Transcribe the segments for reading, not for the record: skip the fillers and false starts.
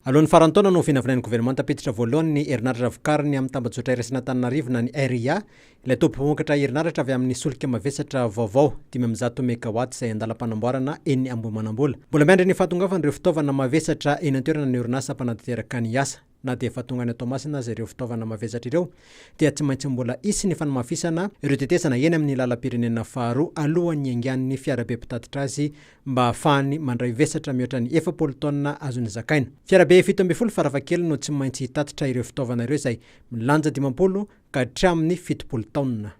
Alohan'ny faran'ny taona no vinavinain'ny governemanta hampiditra voalohany ny herinaratra vokariny amin'ny tambajotra iraisan'Antananarivo na ny RIA, ilay toby mpamokatra herinaratra avy amin'ny solika mavesatra vaovao, 105 megawatt izay an-dalam-panamboarana eny Ambohimanambola. Mbola miandry ny fahatongavan'ireo fitaovana mavesatra eny an-toerana ny orinasa mpanatanteraka ny asa. Na dia efa tonga any Toamasina aza ireo fitaovana mavesatra ireo dia tsy maintsy mbola hisy ny fanamafisana ireo tetezana eny amin'ny lalam-pirenena faharoa alohan'ny hiaingan'ny fiarabe mpitatitra azy mba hahafahany mandray vesatra mihoatra ny 40 taonina azony zakaina. Fiarabe 17 farafahakeliny no tsy maintsy hitatitra ireo fitaovana ireo izay milanja 50 ka hatramin'ny 70 taonina.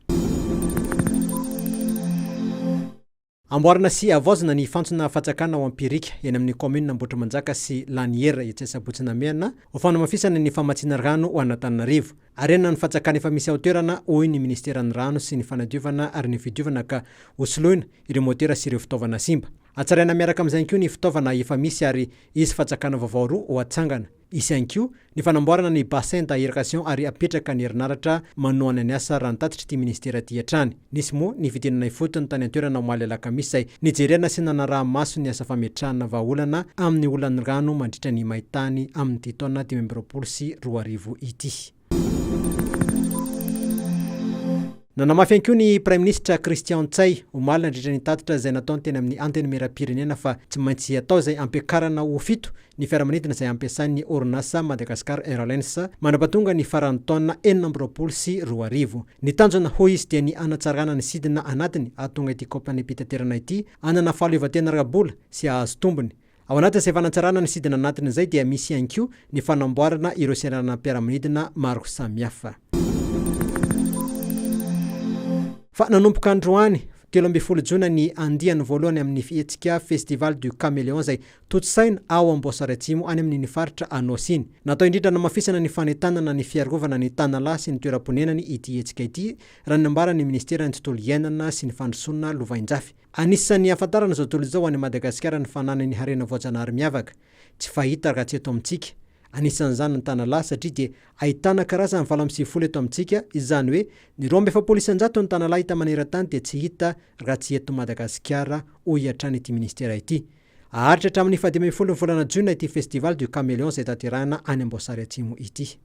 Amboarina sy havaozina ny fantsona fatsakana ao Ampirika, eny amin'ny kaominina Ambohitrimanjaka sy Laniera etsy Sabotsy Namehana, ho fanamafisana ny famatsiana rano ho an'Antananarivo. Harenina ny fatsakana efa misy ao an-toerana, hoy ny minisiteran'ny Rano sy ny Fanadiovana ary ny Fidiovana ka hosoloina ireo motera sy ireo fitaovana simba. Hatsaraina miaraka amin'izay ihany koa ny fitaovana efa misy ary hisy fatsakana vaovao roa ho atsangana. Hisy ihany koa ny fanamboarana ny bassin d'aération ary hapetraka ny herinaratra manohana ny asa raha ny tatitr'ity minisitera ity hatrany. Nisy moa ny fidinana ifotony tany an-toerana omaly alakamisy izay nijerena sy nanaraha-maso ny asa fametrahana vahaolana amin'ny olan'ny rano mandritra ny main-tany amin'ity taona 2025 ity. Nanamafy ihany koa ny Praiminisitra Christian Ntsay omaly nandritra ny tatitra izay nataony teny amin'ny Antenimierampirenena fa tsy maintsy atao izay hampiakarana ho fito ny fiaramanidina izay ampiasain'ny orinasa Madagascar Airlines mandra-pahatonga ny faran'ny taona 2026. Ny tanjona, hoy izy, dia ny hanatsarana ny sidina anatiny hahatonga ity kaompaniam-pitaterana ity hanana fahaleovantena ara-bola sy hahazo tombony. Ao anatin'izay fanatsarana ny sidina anatiny izay dia misy ihany koa ny fanamboarana ireo seranam-piaramanidina maro samihafa. Fa nanomboka androany, 13 jona ny andiany voalohany amin'ny hetsika Festival du Caméléon izay tontosaina ao Amboasary Atsimo any amin'iny faritra Anôsy iny. Natao indrindra hanamafisana ny fanentanana ny fiarovana ny tanalahy sy ny toeram-ponenany ity hetsika ity raha ny nambaran'ny Minisiteran'ny Tontolo iainana sy ny Fandrosoana lovainjafy. Anisan'ny ahafantarana izao tontolo izao an'i Madagasikara ny fananany harena voajanahary miavaka, tsy fahita raha tsy eto amintsika. Anisan'izany ny tanalahy satria dia ahitana karazany 98 eto amintsika, izany hoe ny 42% ny tanalahy hita maneran-tany dia tsy hita raha tsy eto Madagasikara, hoy hatrany ity minisitera ity. Haharitra hatramin'ny faha-15 ny volana jona ity Festival du Caméléon izay tanterahina any Amboasary Atsimo ity.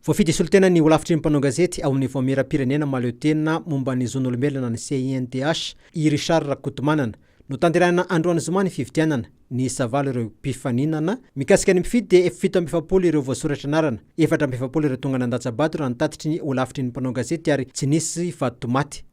Voafidy hisolo tena ny holafitry ny mpanao gazety ao amin'ny Vaomieram-pirenena mahaleotena momba ny zon'olombelona ny CINDH i Richard Rakotomanana. Notanterahina androany zoma ny fifidianana. Niisa valo ireo mpifaninana. Mikasika ny mpifidy dia 47 ireo voasoratra anarana, 44 ireo tonga nandatsa-bato raha ny tatitry ny holafitry ny mpanao gazety ary tsy nisy vato maty.